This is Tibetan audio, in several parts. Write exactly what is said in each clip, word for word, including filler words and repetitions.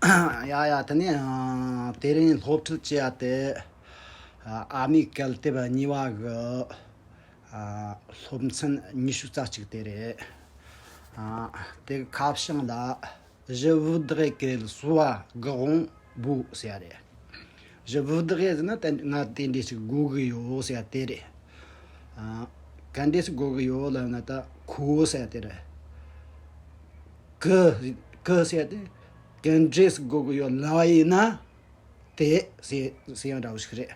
ཡ་ཡ། དེ་ནས་ཨ་དེ་རིང་སློབ་ཁྲིད་བྱེད་ཡ་དེ། ཨ་ཨ་མའི་གལ་ཏེ་བ་གཉིས་པ་གི་ཨ་སློབ་ཚན་ཉི་ཤུ་རྩ་གཅིག་དེ་རེད། ཨ་དེ་གི་ཁ་བྱང་ལ། Je voudrais qu'elle soit grande boue ཟེར་ཡ་རེད། Je voudrais ཟེར་ན་ད་ང་དེ་འདྲ་ཞིག་དགོས་གི་ཡོད་ཟེར་ཡ་དེ་རེད། ཨ་ག་འདྲ་ཞིག་དགོས་གི་ཡོད་ལབ་ན་ད་ཁོ་ཟེར་ཡ་དེ་རེད། གི་གི་ཟེར་ཡ་དེ་ག་འདྲ་ཞིག་དགོས་གི་ཡོད་ལབ་པ་ཡིན་ན། དེ་ཟེར་ཟེར་ཡ་འདྲ་བོ་ཞིག་རེད།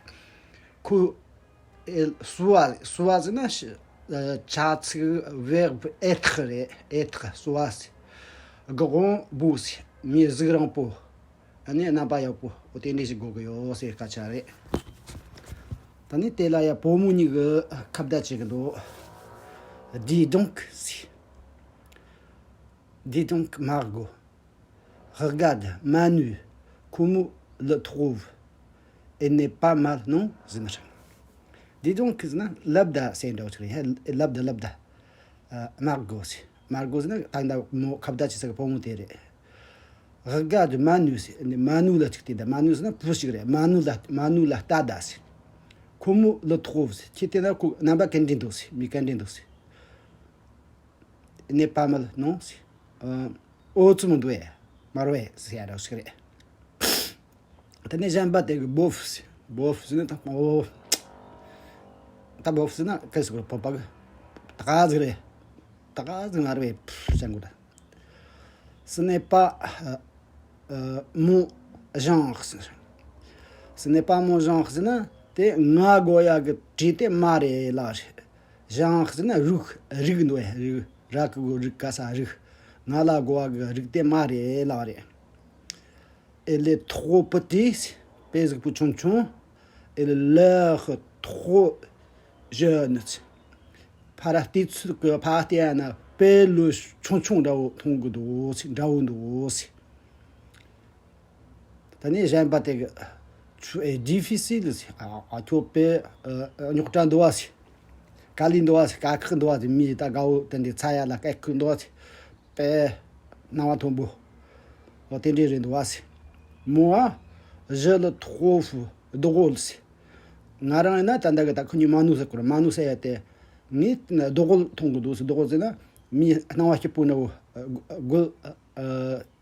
ཁོ་ཨེ་སུ་བ་སུ་བ་ཟེར་ན་ཤི་ཨ་བྱ་ཚིག verbe être རེད། être སུ་བ་ཟེར། grande boue ཟེར་མི་གཟུགས་རིང་པོ། ཨ་ནི་རྣམ་པ་ཡག་པོ། འོ་དེ་འདྲ་ཞིག་དགོས་གི་ཡོད་ཟེར་སྐད་ཆ་རེད། ད་ནི་དེ་ལ་ཡ་བུ་མོ་གཉིས་ཀྱིས་ཁ་བརྡ་བྱེད་གི་འདུག Dis donc ཟེར། Dis donc Margot, regarde Manu, comment le trouve? Elle n'est pas mal, non? ཟེར་ན། Dis donc ཟེར་ན་ལབ་ད་ཟེར་འདྲ་བོ་ཞིག་རེད། ཧེ་ལབ་ད་ལབ་ད། ཨ་Margot ཟེར། Margot ཟེར་ན་ད་ལྟ་མོ་ཁ་བརྡ་བྱེད་ས་གི་བུ་མོ་དེ་རེད། Regarde Manu ཟེར། ནི་Manu ལ་ཅིག་བལྟས་ད། Manu ཟེར་ན་བུ་ཞིག་རེད། Manu ལ་Manu ལ་ལྟ་ད་ཟེར། Comment le trouve ཟེར། ཁྱེད་བལྟས་ན་ཁོ་རྣམ་པ་ག་འདྲ་འདུག་ཟེར། མི་ག་འདྲ་འདུག་ཟེར། N'est pas mal, non ཟེར། ཨ་ཨོ་ཙི་མོ་འདུག་ཨེ། མ་རེད་ཟེར་ཡ་འདྲ་ཞིག་རེད། དེ་ནས་གཞན་པ་དེ་གིས་bof ཟེར། Bof ཟེར་ན་ད་ཨོ། ད་bof ཟེར་ན་ག་ཟེར་དགོས་རེད། བོད་པ་གིས་ད་ག་ཟིག་རེད། ད་ག་ཟིག་མ་རེད། ཕུ་ཟེར་དགོས་རེད། Ce n'est pas, euh, euh, mon genre ཟེར། Ce n'est pas mon genre ཟེར་ན་དེ་ང་དགོས་ཡ་གི་དྲི་དེ་མ་རེད་ལབ་རེད། Genre ཟེར་ན་རིགས། རིགས་འདུག་ཨེ། རིགས། ར་གི་གུ་རིགས། ག་ས་རིགས། ང་ལ་དགོས་པ་གི་རིགས་དེ་མ་རེད་ལབ་རེད། Elle est trop petite ཟེར། དཔེ་གཟུགས་པོ་ཆུང་ཆུང་། Elle a l'air trop jeune ཟེར། ཕར་བལྟས་ཚོད་ཀྱི་ཕར་བལྟས་ན་དཔེ་ལོ་ཆུང་ཆུང་འདྲ་བོ་མཐོང་གི་འདུག་ཟེར། འདྲ་བོ་འདུག་ཟེར། ད་ནི་གཞན་པ་དེ་གིས Tu es difficile ཟེར། ཨ་ཨ་ཁྱོད་དཔེ་ཨ་རྙོག་དྲ་འདུག་པ་ཟེར། དཀའ་ལས་འདུག་པ་ཟེར། དཀའ་ཁག་འདུག་པ་ཟེར། མི་ད་དགའ་བོ་དེ་འདྲའི་ཚ་ཡ་ལ་དཀའ་ཁག་འདུག་པ་ཟེར། དཔེ་སྣང་བ་མཐོན་པོ། འོ་དེ་འདྲའི་རེད་འདུག་པ་ཟེར། Moi je le trouve drôle ཟེར། ང་རང་ཡིན་ན་ད་ལྟ་གི་ད་ཁོ་གཉིས་Manu ཟེར་གོ་ར། Manu ཟེར་ཡ་དེ་ངས་ལྡོག་ལྡོག་མཐོང་གི་འདུག་ཟེར། ལྡོག་ཟེར་ན་མིའི་སྣང་བ་སྐྱིད་པོ་འདྲ་བོ། ཨ་མགོ་ཨ་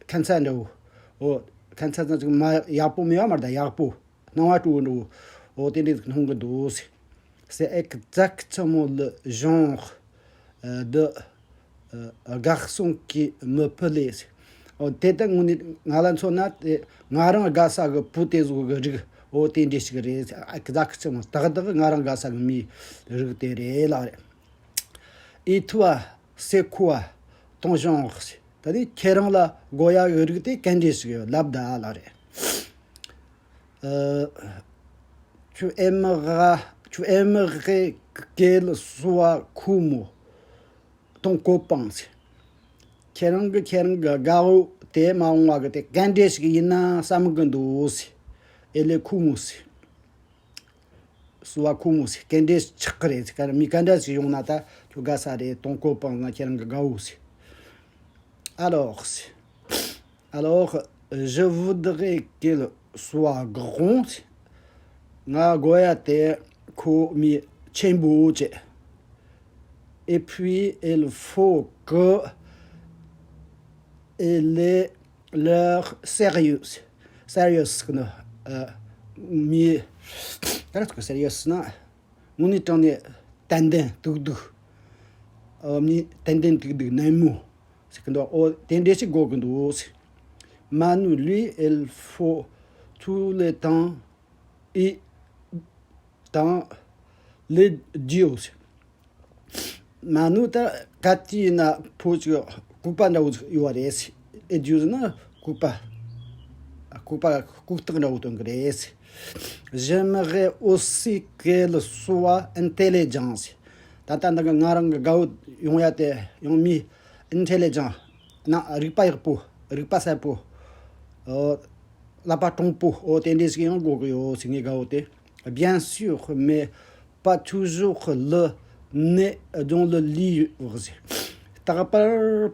ཁ་མཚར་འདྲ་བོ། འོ་ཁ་མཚར་ཙམ་ཅིག་མ་ཡག་པོ་མེད་པ་མ་རེད་ད། ཡག་པོ། སྣང་བ་སྤྲོ་བོ་འདྲ་བོ། འོ་དེ་འདྲ་ཟིག་མཐོང་གི་འདུག་ཟེར། C'est exactement le genre, euh, de, euh, garçon qui me plaît ཟེར། འོ་དེ་ལྟར་དངོས་གནས་ང་ལ་མཚོན་ན་དེ་ང་རང་དགའ་ས་གི་བུ་དེ་ཟིག་གི་རིགས། འོ་དེ་འདྲ་ཞིག་རེད། Exactement ཏག་ཏག་ང་རང་དགའ་ས་གི་མིའི་རིགས་དེ་རེད་ལབ་རེད། Et toi, c'est quoi ton genre ཟེར། ད་ནི་ཁྱེད་རང་ལ་དགོས་ཡ་གི་རིགས་དེ་ག་འདྲ་ཞིག་ཡོད། ལབ་ད་ལབ་རེད། Euh, tu aimeras, tu aimerais qu'elle soit comme ton copain ཟེར། ཁྱེད་རང་གི་ཁྱེད་རང་གི་དགའ་བོ་དེ་མ་འོངས་པ་གི་དེ་ག་འདྲ་ཞིག་ཡིན་ན་བསམ་གི་འདུག་ཟེར། Elle est comme ཟེར། Soit comme ཟེར། ག་འདྲ་ཆགས་ཀྱི་རེད་ཟེར། ག་མི་ག་འདྲ་ཞིག་ཡོང་ན་ད་ཁྱོད་དགའ་ས་རེད། ton copain ཟེར་ན་ཁྱེད་རང་གི་དགའ་བོ་ཟེར། Alors ཟེར། Alors, je voudrais qu'elle soit grande ཟེར། ང་དགོས་ཡ་དེ་ཁོ་མི་ཆེན་པོ་བྱས། Et puis, il faut que elle ait l'air sérieuse. Sérieuse ཟེར་གི་ན། ཨ་མི་ག་རེ་ཟེར་གི། sérieuse ཟེར་ན་དངོས་གནས་དྲང་གནས་ཏན་ཏན་ཏིག་ཏིག་ཨ་མི་ཏན་ཏན་ཏིག་ཏིག་ནན་མོ་ཟེར་གི་འདུག་འོ་དེ་འདྲ་ཞིག་དགོས་གི་འདུག་ཟེར། Manu, lui, il faut tout le temps et dans les dieux ཟེར། མ་ནུ་ད་ག་དུས་ཡིན་ན་བུ་ཅིག་ལྐུགས་པ་འདྲ་བོ་ཡོད་རེད། ཨེ་ཇུ་ཟེར་ན་ལྐུགས་པ། ལྐུགས་པ་ལྐུགས་རྟགས་འདྲ་བོ་སྟོན་གི་རེད། J'aimerais aussi qu'elle soit intelligente ཟེར། ད་ལྟ་འདི་གི་ང་རང་གི་དགའ་བོ་ཡོང་ཡ་དེ་ཡང་མི་intelligent ན་རིག་པ་ཡག་པོ། རིག་པ་གསལ་པོ། ཨོ། ཀླད་པ་དྲང་པོ། ཨོ་དེ་འདྲ་ཞིག་ཡང་དགོས་གི་ཡོད་ཟེར། ངའི་དགའ་བོ་དེ། Bien sûr, mais pas toujours le nez dans le livre ཟེར། རྟག་པར་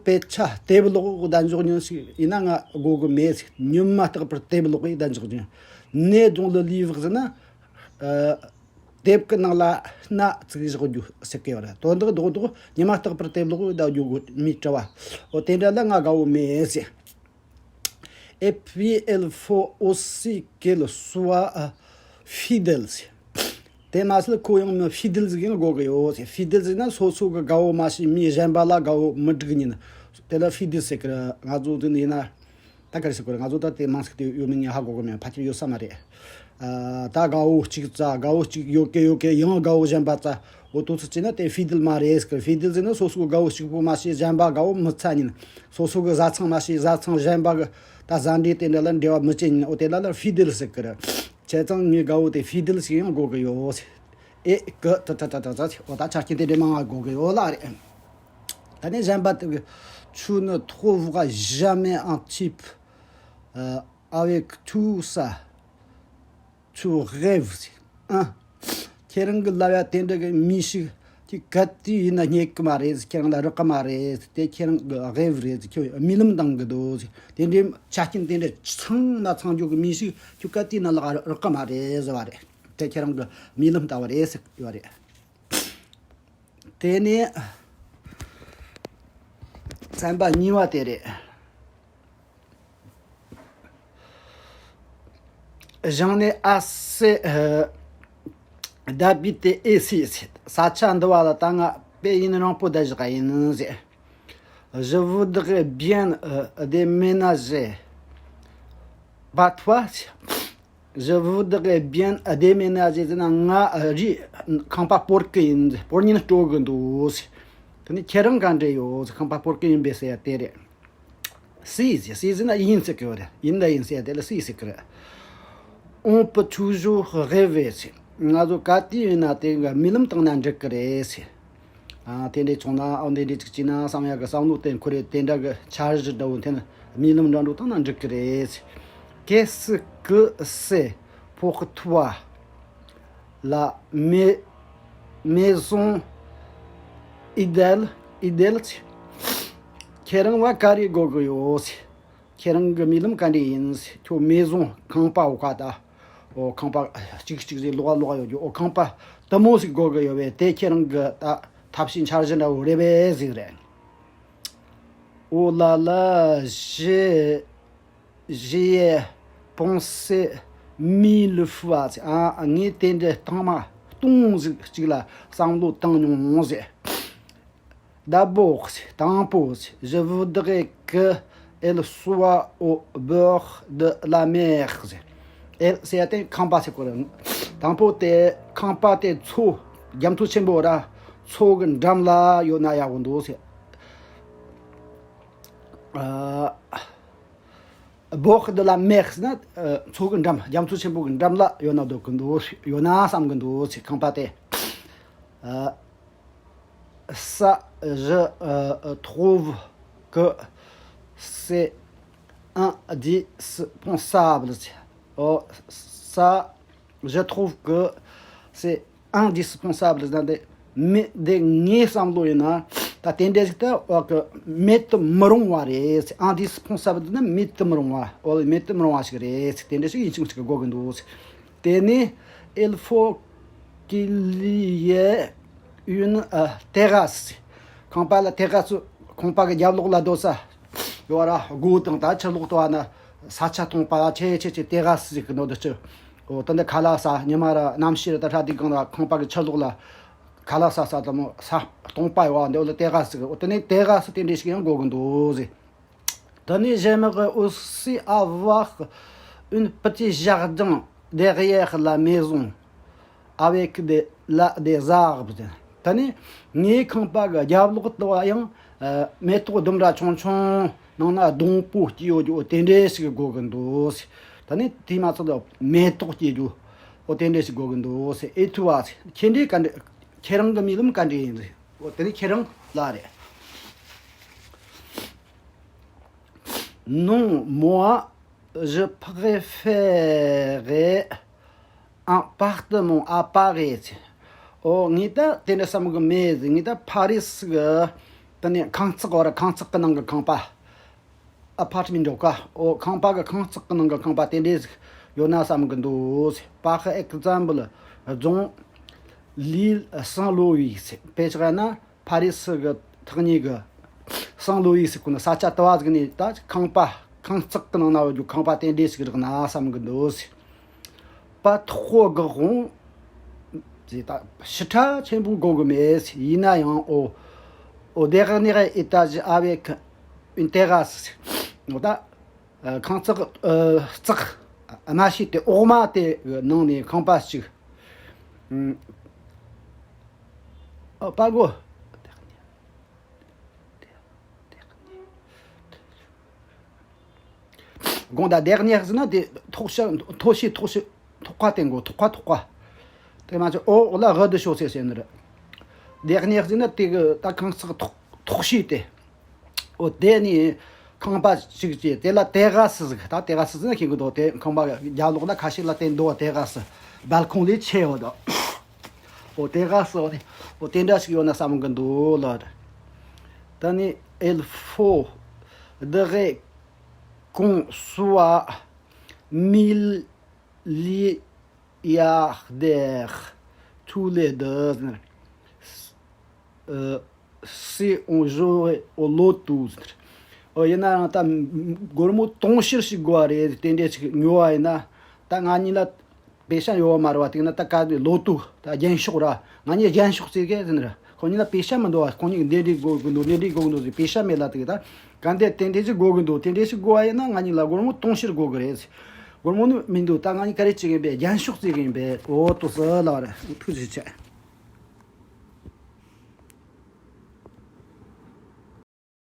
དཔེ་ཆ་དེབ་ཀློག་གདན་འཇོག་ཉན་ཞིག་ཡིན་ན་ང་དགོས་གི་མེད་ཟེར། ཉི་མ་རྟག་པར་དེབ་ཀློག་གི་གདན་འཇོག་ཉན། ནས་རྫོང་ལ་ལུས་བག་ཟེར་ན། ཨ། དེབ་ཀྱི་ནང་ལ་སྣ་བཙུགས་བཞག་རྒྱུ་ཟེར་གི་ཡོད་རེད། དོན་དག་རྡོག་རྡོག་ཉི་མ་རྟག་པར་དེབ་ཀློག་གི་གདན་འཇོག་གི་མི་བྲི་བ། འོ་དེ་འདྲ་ལ་ང་དགའ་བོ་མེད་ཟེར། Et puis, il faut aussi qu'il soit, euh, fidèle. དེ་མ་ཟད་ཁོ་ཡང་མི་ཕི་དེལ་ཟིག་ཡང་དགོས་གི་ཡོད། ཕི་དེལ་ཟིག་ན་སོ་སོ་གི་དགའ་བོ་མ་བྱས་མི་གཞན་པ་ལ་དགའ་བོ་མི་སྒྲུག་ཉིན། དེ་ལ་ཕི་དེལ་ཟེར་གི་རེད། ང་ཚོ་འདི་ནས་ཡིན་ན་ད་ག་རེ་ཟེར་དགོས་རེད། ང་ཚོ་ད་དེ་མང་ཟིག་དེ་ཡོད་མེད་ངས་ཧ་གོ་གི་མེད། ཕལ་ཆེར་ཡོད་ས་མ་རེད། ཨ། ད་དགའ་བོ་གཅིག་བཙལ། དགའ་བོ་གཅིག་ཡོད་གི་ཡོད་གི་ཡང་དགའ་བོ་གཞན་པ་བཙལ། འོ་དུས་ཚོད་ཅི་ན་དེ་ཕི་དེལ་མ་རེད་ཟེར་གི། ཕི་དེལ་ཟེར་ན་སོ་སོ་གི་དགའ་བོ་གཅིག་པོ་མ་བྱས་གཞན་པ་དགའ་བོ་མི་བཙལ་ཉིན། སོ་སོ་གི་བཟའ་ཚང་མ་བྱས་བཟའ་ཚང་གཞན་པ་གི་ད་བཟའ་འབྲེལ་དེ་འདྲ་ལ་འབྲེལ་བ་མི་བྱེད་ཉིན། འོ་དེ་ལ་ལ་ཕི་དེལ་ཟེར་གི་རེད། བྱས་ཙང་ངའི་དགའ་བོ་དེ་ཕི་དེལ་ཞིག་ཡང་དགོས་གི་ཡོད། ཨེ་ཀི་ཏི་ཏི་ཏི་ཏི་ཏི། འོ་ད་ཆ་རྐྱེན་དེ་འདྲ་མང་ང་དགོས་གི་ཡོད་ལ་རེད། ད་ནི་གཞན་པ་དེ་གི། Tu ne trouveras jamais un type, euh, avec tout ça. Tu rêves. ཨ། ཁྱེད་རང་གི་ལབ་ཡ་དེ་འདྲ་གི་མི་ཞིག་ཁྱེད་ག་དུས་ཡིན་ན་རྙེད་གི་མ་རེད། ཁྱེད་རང་ལ་རག་གི་མ་རེད། དེ་ཁྱེད་རང་གི་རེབ་རེད། ཁྱོད་རྨི་ལམ་བཏང་གི་འདུག། དེ་འདྲའི་ཆ་རྐྱེན་དེ་འདྲ་ཚང་ན་ཚང་རྒྱུ་གི་མི་ཞིག་ཁྱོད་ག་དུས་ན་ལ་རག་གི་མ་རེད་ཟེར་བ་རེད། དེ་ཁྱེད་རང་གི་རྨི་ལམ་ལྟ་བུ་རེད་ཟེར་གི་ཡོད་རེད། དེ་ནས་ཚན་པ་གཉིས་པ་དེ་རེད། J'en ai assez, euh, d'habiter ici. ས་ཆ་འདི་བ་ལ་ད་ང་དཔེ་ཡུན་རིང་པོ་བསྡད་བཞག་ཡིན་ཟེར། Je voudrais bien, euh, déménager. Pas toi. Je voudrais bien déménager. ཟེར་ན་ང་རི་ཁང་པ་སྤོར་གི་ཡིན། སྤོར་ཉིན་སྤྲོ་གི་འདུག། དེ་ནས་ཁྱེད་རང་ག་འདྲ་ཡོད། ཁང་པ་སྤོར་གི་ཡིན་པས་ཟེར་ཡ་དེ་རེད། Si, si ཟེར་ན་ཡིན་ཟེར་གི་ཡོད་རེད། ཡིན་ད་ཡིན་ཟེར་ཡ་དེ་ལ་si ཟེར་གི་རེད། On peut toujours rêver. ང་ཚོ་ག་དུས་ཡིན་ན་དེ་ག་རྨི་ལམ་བཏང་ན་འགྲིག་གི་རེད་ཟེར། ཨ། དེ་འདྲས་བྱུང་ན། ཨ། འདི་འདྲས་ཅིག་བྱས་ན་བསམ་ཡག་གི་བསམ་བློ་བཏོན་ཁོ་རེ་དེ་འདྲ་གི་འཆར་གཞི་འདྲ་བོ་འཐེན་རྨི་ལམ་འདྲ་འགྲོ་བཏང་ན་འགྲིག་གི་རེད། Qu'est-ce que c'est pour toi la mai- maison idéale, idéale? ཁྱེད་རང་བ་ག་རེ་དགོས་གི་ཡོད། ཁྱེད་རང་གི་རྨི་ལམ་ག་འདྲ་ཡིན། ཁྱོད་maison ཁང་པ་འོ་ཀ་ད། འོ་ཁང་པ་གཅིག་གཅིག་རེ་ལོག་ལོག་ཡོད་རྒྱུ། འོ་ཁང་པ་དེ་མོ་ཞིག་དགོས་གི་ཡོད་པས། དེ་ཁྱེད་རང་གི་ད་ཐབས་ཤེས་འཆར་གཞི་འདྲ་བོ་རེད་པས་ཟེར་རེད། Oh là là, j'ai, j'y ai pensé mille fois. ཨ། ངས་དེ་འདྲ་སྟོང་མ་སྟོང་ཟིག་གཅིག་ལ་བསམ་བློ་བཏང་མྱོང་ཟེར། D'abord, དང་པོ། Je voudrais qu'elle soit au bord de la mer. Elle ཟེར་ཡ་དེ་ཁང་པ་ཟེར་གོ་རེད། དང་པོ་དེ་ཁང་པ་དེ་མཚོ། རྒྱ་མཚོ་ཆེན་པོ་ར་མཚོ་གི་འགྲམ་ལ་ཡོད་ན་ཡག་གི་འདུག་ཟེར། ཨ། Bord de la mer ཟེར་ན། ཨ། མཚོ་གི་འགྲམ། རྒྱ་མཚོ་ཆེན་པོ་གི་འགྲམ་ལ་ཡོད་ན་འདོད་གི་འདུག། ཡོད་ན་བསམ་གི་འདུག་ཟེར། ཁང་པ་དེ། ཨ། Ça, je, euh, trouve que c'est indispensable. Oh, ça, je trouve que c'est indispensable. ཟེར་ན་དེ་མེད། དེ་ངའི་བསམ་བློ་ཡིན་ན་ད་དེ་འདྲ་ཞིག་ད་འོ་གི་མེད་དུ་མི་རུང་བ་རེད། Indispensable ཟེར་ན་མེད་དུ་མི་རུང་བ། འོ་མེད་དུ་མི་རུང་བ་ཞིག་རེད། དེ་འདྲ་ཞིག་ཡིན་ཆུང་ཞིག་དགོས་གི་འདུག། དེ་ནས་il faut qu'il y ait une, euh, terrasse. ཁང་པ་ལ་terrasse། ཁང་པ་གི་རྒྱབ་ལོགས་ལ་སྡོད་ས་ཡོད་ར། སྒོ་དང་ད་ཕྱི་ལོགས་དུ་བ་ན་ས་ཆ་སྟོང་པ་ཆེ་ཆེ་ཆེ་terrasse ཟེར་གི་འདུག་དུ་ཆུ། འོ་ད་འདི་ཁ་ལག་ཟ། ཉི་མ་ར་གནམ་གཤིས་ར་ད་ཧྲ་དེ་གང་ར་ཁང་པ་གི་ཕྱི་ལོགས་ལ་ཁ་ལག་ཟ་ས་དུ་མོ་ས་སྟོང་པ་ཡོད་བ། འདི་འོ་ལ་terrasse ཟེར་གི། འོ་དེ་ནས་terrasse དེ་འདྲ་ཞིག་ཡང་དགོས་གི་འདུག་ཟེར། དེ་ནས་j'aimerais aussi avoir un petit jardin derrière la maison avec des, là, des arbres. དེ་ནས་ངའི་ཁང་པ་གི་རྒྱབ་ལོགས་དུ་བ་ཡང་མེ་ཏོག་ལྡུམ་ར་ཆུང་ཆུང་ནང་ན་སྡོང་པོ་སྐྱེས་ཡོད་རྒྱུ་དེ་འདྲ་ཞིག་དགོས་གི་འདུག་ཟེར། དེ་ནས་དེ་མ་ཚད་མེ་ཏོག་སྐྱེས་རྒྱུ་འོ་དེ་འདྲ་ཞིག་དགོས་གི་འདུག་ཟེར། Et toi ཟེར། ཁྱེད་འདྲའི་ག་འདྲ། ཁྱེད་རང་གི་རྨི་ལམ་ག་འདྲ་ཡིན་ཟེར། འོ་དེ་ནས་ཁྱེད་རང་ལ་རེད། Non, moi, je préférerais un appartement à Paris. འོ་ངས་ད་དེ་འདྲ་བསམ་གི་མེད་ཟེར། ངས་ད་ཕ་རི་སི་གི་ དེ་ནས་ཁང་བརྩེགས་བར་ཁང་བརྩེགས་ཀྱི་ནང་གི་ཁང་པ། ཨ་པར་ཊི་མེན་ཊི་འགྲོ་ཀ་འོ་ཁང་པ་གི་ཁང་བརྩེགས་ཀྱི་ནང་གི་ཁང་པ་དེ་འདྲས་ཟིག་ཡོད་ན་བསམ་གི་འདུག་པཱ་ཁི་ཨེག་ཛམ་པལ་རྫོང་ལི་སང་ལོ་ཝི་ཟེར་དཔེ་ཆ་ན་ཕ་རི་སི་གི་ཐག་ཉེ་གི་སང་ལོ་ཝི་ཟེར་གོ་ནི་ས་ཆ་དུ་བ་ཟིག་ནས་ད་ཁང་པ་ཁང་བརྩེགས་ཀྱི་ནང་ན་ཡོད་རྒྱུ་ཁང་པ་དེ་འདྲས་ཟིག་རག་ན་བསམ་གི་འདུག་པཱ་ཐོག་གི་དབང་ཟེར་ད་ཞིབ་ཕྲ་ཆེན་པོ་གོ་གི་མེད། ཡིན་ན་ཡང་འོ་འོ་dernier étage avec une terrasse འོ་ད་ཁང་བརྩེགས་ཨ་བརྩེགས་དམའ་ཤོས་དེ་འོག་མ་དེ་གི་ནང་ནས་ཁང་པ་གཅིག་ཨ་པཱ་གོ་དགོངས་དག dernier ཟེར་ན་དེ་ཐོག་ཤ་མཐོ་ཤོས་མཐོ་ཤོས་ཐོག་ཁ་དེ་མགོ་ཐོག་ཁ་ཐོག་ཁ་དེ་མ་ཚད་འོ་འོ་ལ་rez-de-chaussée ཟེར་ནི་རེད། Dernier ཟེར་ན་དེ་གི་ད་ཁང་བརྩེགས་ཐོག་ཐོག་ཤོས་དེ། འོ་དེ་ནི་ཁང་པ་ཞིག་བྱས་དེ་ལ་terrasse ཟིག་ད་terrasse ཟེར་ན་ཤེས་གི་འདུག་དེ་ཁང་པ་རྒྱབ་ལོགས་ན་ཁ་ཤས་ལ་དེ་འདུག terrasse་balcon་ལས་ཆེ་བ་དང་། འོ་terrasse འོ་དེ་འོ་དེ་འདྲ་ཞིག་ཡོད་ན་བསམ་གི་འདུག་ལ། ད་ནི་il faudrait qu'on soit milliardaires tous les deux. Euh, si on jouait au loto. ཨོ་ཡིན་ན་རང་ད་སྒོར་མོ་དུང་ཕྱུར་ཞིག་དགོས་པ་རེད། དེ་འདྲས་ཞིག་ཉོ་བ་ཡིན་ན་ད་ང་གཉིས་ལ་པེ་ཤ་ཡོད་པ་མ་རེད་པ། དེ་ན་ད་ག་ནས་ལོ་ཏོ་ད་རྒྱན་ཤོག་ར་ང་གཉིས་རྒྱན་ཤོག་རྩེ་གི་ཟེར་ན་ར་ཁོ་གཉིས་ལ་པེ་ཤ་མི་འདུག་པ། ཁོ་གཉིས་འདི་འདྲས་དགོས་གི་འདུག་འདི་འདྲས་དགོས་གི་འདུག་ཟེར་པེ་ཤ་མེད་ལ་དེ་གི་ད་ག་འདྲས་དེ་འདྲས་ཞིག་དགོས་གི་འདུག་དེ་འདྲས་ཞིག་དགོས་པ་ཡིན་ན་ང་གཉིས་ལ་སྒོར་མོ་དུང་ཕྱུར་དགོས་གི་རེད། སྒོར་མོ་ནི་མི་འདུག་ད་ང་གཉིས་ག་རེ་བྱེད་གི་ཡིན་པས། རྒྱན་ཤོག་རྩེ་གི་ཡིན་པས། འོ་ཏོ་ཟེར་ལ་བ་ར་ཐུགས་རྗེ་ཆེ།